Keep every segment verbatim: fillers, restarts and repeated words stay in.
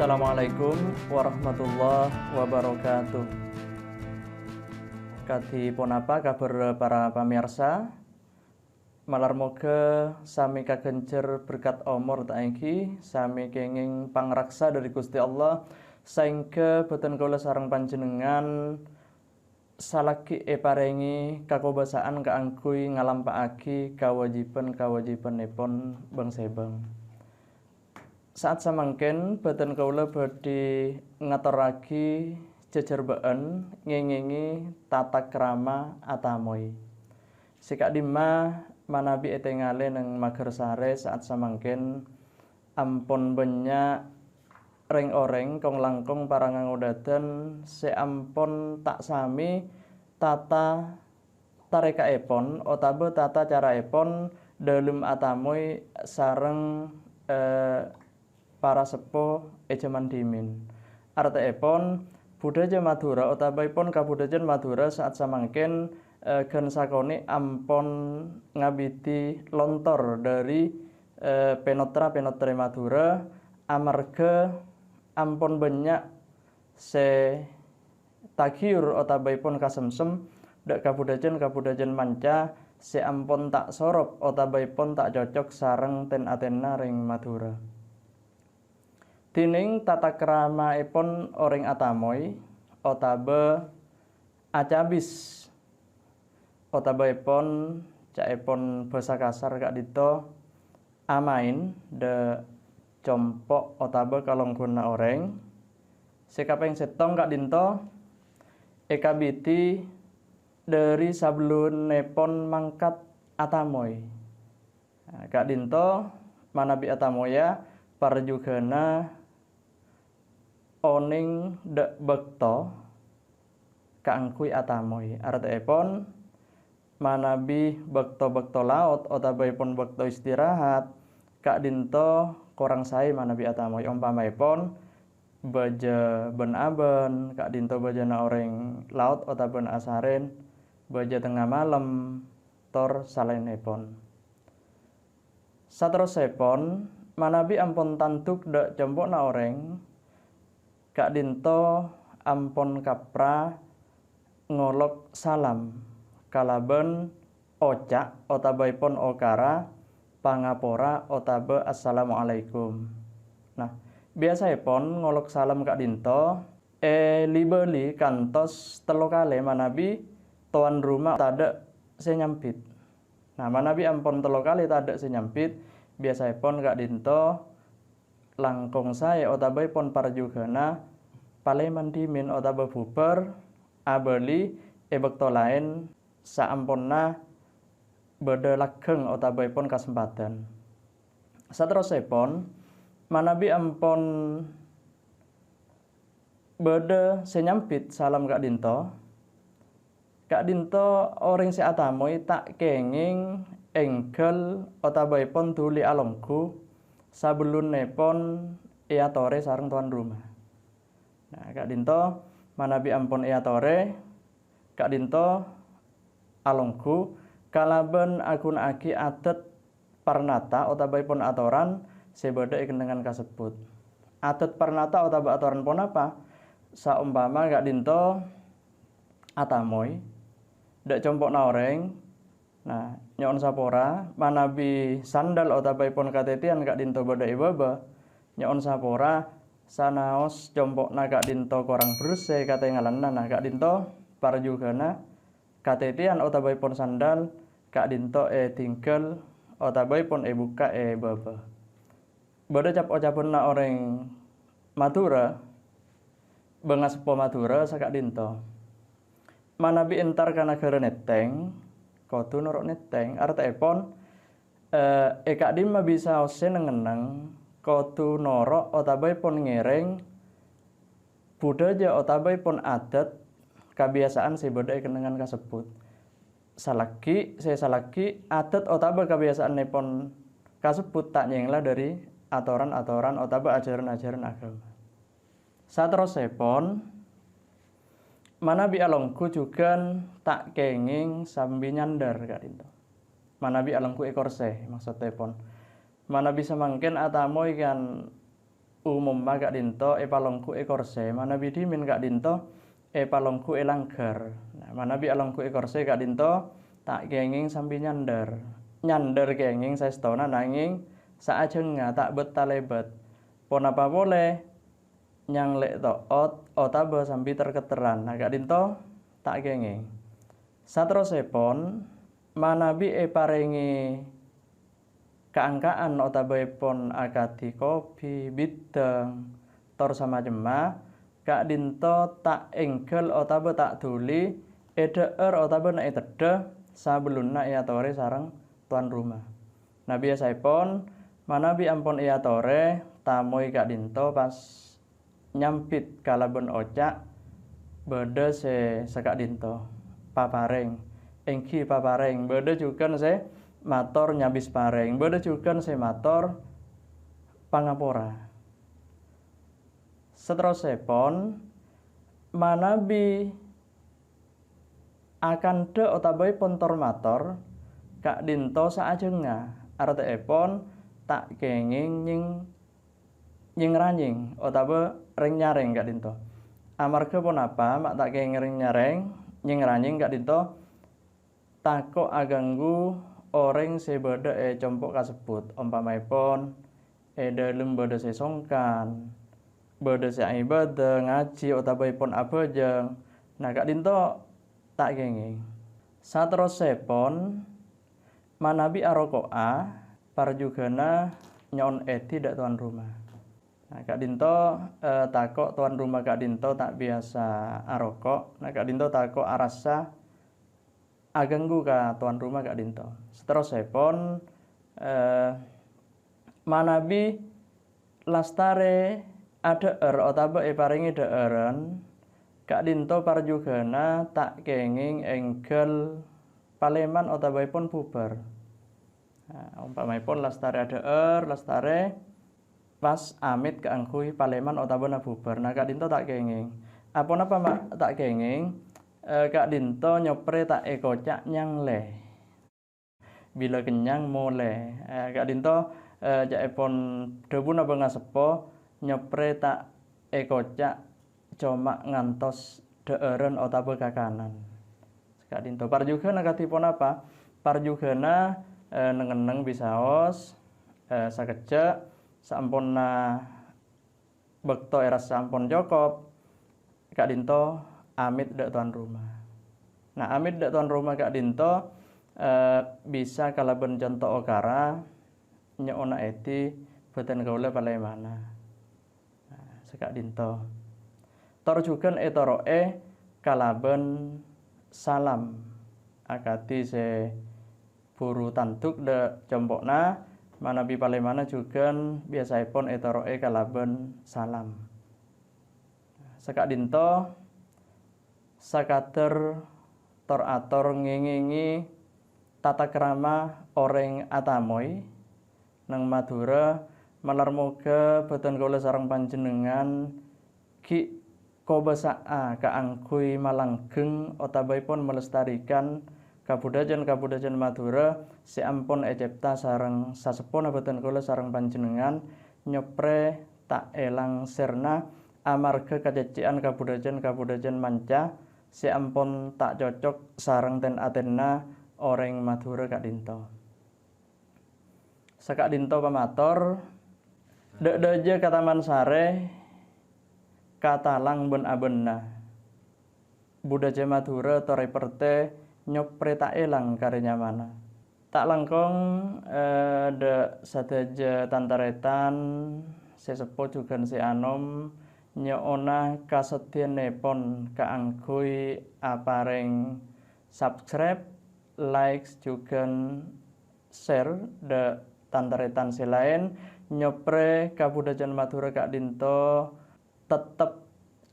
Assalamualaikum warahmatullahi wabarakatuh. Kadhi ponapa kabar para pamiyarsa? Malar moghâ samè kaghânjhâr berkat omor ta' ènggi, samè kèngèng pangraksa dhâri Ghustè Allah, saèngghâ bhâdhân kaulâ sareng panjhennengngan salaghi èparèngè kakobâsa'an kaangghuy ngalampa'aghi kawâjibhân-kawâjibhânnèpon bâng-sèbâng. Sa'at samangkèn bhâdhân kaulâ bhâdhi ngatorraghi jhâjhârbâ'ân ngèngèngè tata krama atamoy. Sè ka'dimma manabi ètèngalè neng Maghârsarè sa'at samangkèn ampon bânnya' rèng-orèng kong-langkong para ngangodâdhân sè ampon ta' samè tata tarèka'èpon otabâ tata caraèpon dhâlem atamoy sareng, eh, para seppo è jhâman dhimèn. Artèèpon, budhâjâ Madhurâ otabâèpon kabudhâjân Madhurâ sa'at samangkèn, eh, ghân sakonè' ampon ngabidhi lontor dhâri, eh, pènotra-pènotrè Madhurâ amarghâ ampon bânnya' sè taghiyur otabâèpon kasemsem dhâ' kabudhâjân-kabudhâjân manca sè ampon ta' sorop otabâèpon ta' cocok sareng ten-atenna rèng Madhurâ. Dhinèng tata kramaèpon orèng atamoy otabâ acabis otabâèpon, ca'èpon bhâsa kasar ka'dhinto, amaèn dhâ' compo' otabâ kalongghuwânna orèng. Sè kapèng sèttong ka'dhinto èkabidhi dhâri sabellunnèpon mangkat atamoy. Ka'dhinto manabi atamoyya parjhughâna onèng dhâ' bâkto kaangghuy atamoy. Artèèpon, manabi bâkto-bâkto laot otabâèpon bâkto istirahat, ka'dhinto korang saè manabi atamoy. Ompamaèpon, bâjâ bân-abân, ka'dhinto bâjâna orèng laot otabâna asarèn, bâjâ tengnga malem, tor salaènnèpon. Saterrossèpon, manabi ampon tandhuk dhâ' compo'na orèng, ka'dhinto ampon kapra ngolok salam kalabân oca' otabâèpon okara pangapora otabâ assalamualaikum. Nah, biyasaèpon ngolok salam ka'dhinto èli-bâli kantos tello kalè manabi towan roma tadhâ' sè nyambit. Nah, manabi ampon tello kalè tadhâ' sè nyambit, biyasaèpon ka'dhinto langkong saè otabâèpon parjhughâna palèman dhimèn otabâ bhubhâr abâli è bâkto laèn saamponna bâdâ lagghâng otabâèpon kasempadhân. Saterrossèpon, manabi ampon bâdâ sè nyambit salam ka'dhinto, ka'dhinto orèng sè atamoy ta' kèngèng èngghâl otabâèpon dhuli alongghu sabellunnèpon èyatorè sareng towan roma. Nah, ka'dhinto manabi ampon èyatorè, ka'dhinto alongghu kalabân aghuna'aghi adhât parnata otabâèpon atoran sè bâdâ è kennengngan kasebbhut. Adhât parnata otabâ atoran ponapa? Saompama ka'dhinto atamoy dhâ' compo'na orèng, nah, nyo'on sapora, manabi sandal otabâèpon katètèyan ka'dhinto bâdâ è bâbâ, nyo'on sapora, sanaos compo'na ka'dhinto korang bersè katèngalanna, nah, ka'dhinto parjhughâna katètèyan otabâèpon sandal ka'dhinto èdhinggâl otabâèpon èbukka' è bâbâ. Bâdâ cap-ocabhânna orèng Madhurâ, bângaseppo Madhurâ saka'dhinto. Manabi entar ka naghârâ nèttèng, kodhu noro' nèttèng. Artèèpon, eh, è ka'dhimma bisa ossè neng-enneng, kodhu noro' otabâèpon ngèrèng budhâjâ otabâèpon adhât kabiyasaan sè bâdâ è kennengngan kasebbhut. Salaghi, sè salaghi adhât otabâ kabiyasa'annèpon kasebbhut ta' nyèngla dhâri atoran-atoran otabâ ajhârân-ajhârân aghâma. Saterrossèpon, manabi alongghu jhughân ta' kèngèng sambi nyandhâr ka'dhinto. Manabi alongghu è korsè, maksoddhèpon. Manabi samangkèn atamoy kan Umumma ka'dhinto èpalongghu è korsè, manabi dhimèn ka'dhinto èpalongghu è langghâr. Nah, manabi alongghu è korsè ka'dhinto ta' kèngèng sambi nyandhâr. Nyandhâr kèngèng saèstona nangèng saajhângnga ta' bât-talèbât. Ponapa polè nyanglè' to'ot otabâ sambi ter-ketteran. Nah, ka'dhinto ta' kèngèng. Saterrossèpon, manabi èparèngè ka'-angka'an otabâèpon akadhi kopi, bidâng, tor samacemma, ka'dhinto ta' èngghâl otabâ ta' dhuli èdhâ'âr otabâ na-, èteddhâ sabellunna èyatorè sareng towan roma. Nah, biyasaèpon, manabi ampon èyatorè, tamoy ka'dhinto pas nyambit kalabân oca', "Bâdâ sè saka'dhinto, paparèng, èngghi paparèng, bâdâ jhughân sè mator nyabis parèng, bâdâ jhughân sè mator pangapora." Saterrossèpon, manabi akandhâ otabâèpon tor-mator, ka'dhinto saajhângnga, artèèpon ta' kèngèng nyèng-, nyèng-ranyèng otabâ rèng-nyarèng ka'dhinto. Amarghâ ponapa ma' ta' kèngèng rèng-nyarèng, nyèng-ranyèng ka'dhinto? Tako' aghânggu orèng sè bâdâ è compo' kasebbhut, ompamaèpon, è dhâlem bâdâ sè songkan, bâdâ sè aèbâdâ, ngajhi, otabâèpon abhâjâng. Nah, ka'dhinto ta' kèngèng. Saterrossèpon, manabi aroko'a, parjhughâna nyo'on èdhi dâ' towan roma. Nah, ka'dhinto, eh, tako' towan roma ka'dhinto ta' biyasa aroko'. Nah, ka'dhinto tako' arassa aghânggu ka towan roma ka'dhinto. Saterrossèpon, eh, manabi lastarè adhâ'âr otabâ èparèngè dhâ'ârân, ka'dhinto parjhughâna ta' kèngèng èngghâl palèman otabâèpon bhubhâr. Nah, ompamaèpon lastarè adhâ'âr, lastarè pas amèt kaangghuy palèman otabâna bhubhâr. Nah, ka'dhinto ta' kèngèng. Aponapa ma' ta' kèngèng? Eh, ka'dhinto nyoprè ta' èkoca' nyanglè. Bilâ kennyang molè. Eh, ka'dhinto, eh, ca'èpon dhâbuna bângaseppo, nyoprè ta' èkoca' coma ngantos dhâ'ârân otabâ kakanan. Saka'dhinto. Parjhughâna kadhi ponapa? Parjhughâna, eh, neng-enneng bisaos, eh, sakejjhâ', saamponna bâkto èrassa ampon cokop, ka'dhinto amèt dâ' towan roma. Nah, amèt dâ' towan roma ka'dhinto, eh, bisa kalabân conto okara, nyo'ona èdhi bhâdhân kaulâ palèmana. Nah, saka'dhinto. Tor jhughân ètoro'è kalabân salam, akadhi sè buru tandhuk dâ' compo'na, manabi palèmana jhughân biyasaèpon ètoro'è kalabân salam. Saka'dhinto, sakadâr tor-ator ngèngèngè tatakrama orèng atamoy neng Madhurâ, malar moghâ bhâdhân kaulâ sareng panjhennengngan ghi' kobâsa'a kaangghuy malanggheng otabâèpon malestarikan kabudhâjân-kabudhâjân Madhurâ sè ampon ècèpta sareng saseppona bhâdhân kaulâ sareng panjhennengngan, nyoprè ta' èlang sèrna amarghâ kacèccè'an kabudhâjân-kabudhâjân manca sè ampon ta' cocok sareng tèn-atènna orèng Madhurâ ka'dhinto. Saka'dhinto pamator, dâ'-dâjâ ka Taman Sare, katalang bân abânna. Budhâjâ Madhurâ torè pertè nyoprè ta' èlang karè nyamana. Ta' langkong, eh, dâ' sadhâjâ tan-tarètan sè seppo jhughân sè anom nyo'ona kasaddhiyanèpon kaangghuy aparèng subscribe, like, jhughân share dâ' tan-tarètan sè laèn, nyoprè kabudhâjân Madhurâ ka'dhinto tettep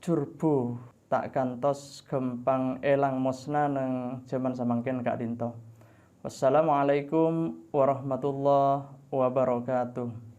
jhurbu, ta' kantos ghâmpang èlang mosna neng jhâman samangkèn ka'dhinto. Wassalamualaikum warahmatullahi wabarakatuh.